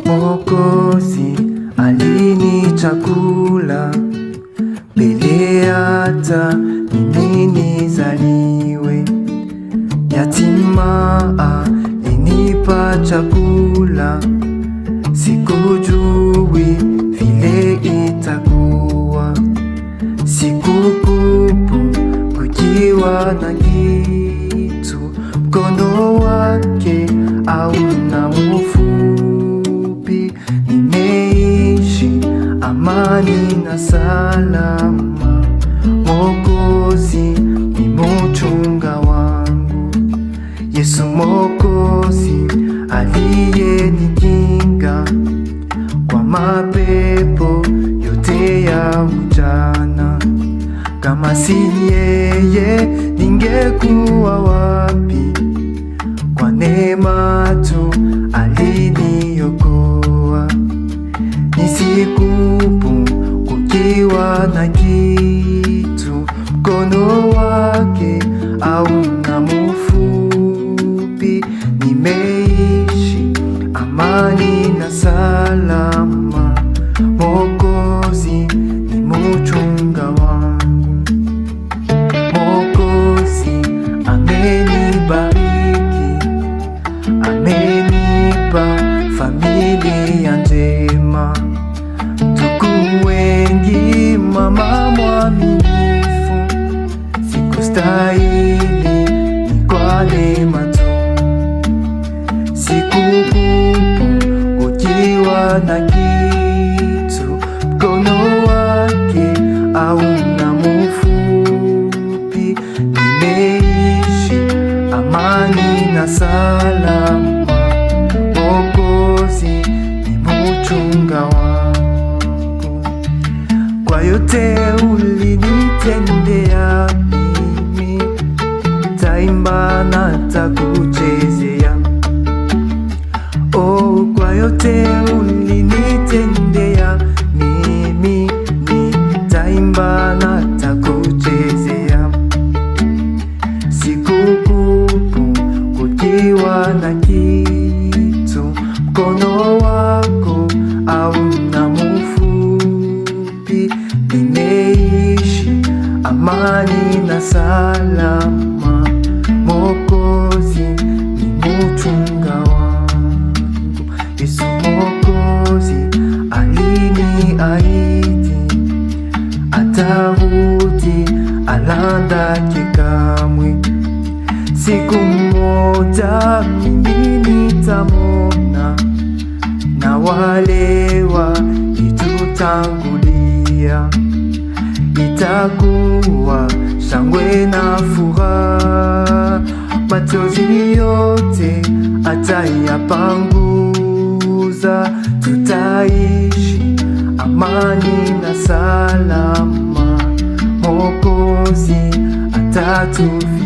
Mwokozi alinichakula mbele hata mimi nizaliwe. Yatima alinipa chakula, sikujui vile itakuwa. Sikukupungukiwa na kitu, mkono wake hauna mfupi. Nimeishi amani na salama, Mwokozi ni mchunga wangu. Yesu Mwokozi aliyenikinga kwa mapepo yote ya ujana. Kama si yeye ningekuwa wapi? Kwa neema tu aliniokoa. Nisikupungukiwa na kitu, mkono wake hauna mfupi. Nimeishi amani na salama, Mwokozi ni mchunga wangu. Mwokozi amenibariki, amenipa familia njema. Tuko wengi, mama mwaminifu, sikustahili, ni kwa neema tu. Sikupungukiwa na kitu, mkono wake hauna mfupi. Nimeishi amani na salama, Mwokozi ni mchunga wangu. Kwa yote ulinitendea mimi, taimba na takuchezea. Oh, kwa yote ulinitendea mimi, nitaimba na takuchezea. Sikukupungukiwa na kitu, mkono wako hauna mfupi. Nimeishi amani na salama, Mwokozi ni mchunga wangu. Yesu Mwokozi aliniahidi atarudi alandake kamwe. Siku moja mimi nitamwona, na wale walitutangulia. Itakuwa shangwe na furaha, machozi yote atayapanguza. Tutaishi amani na salama, Mwokozi atatufikia.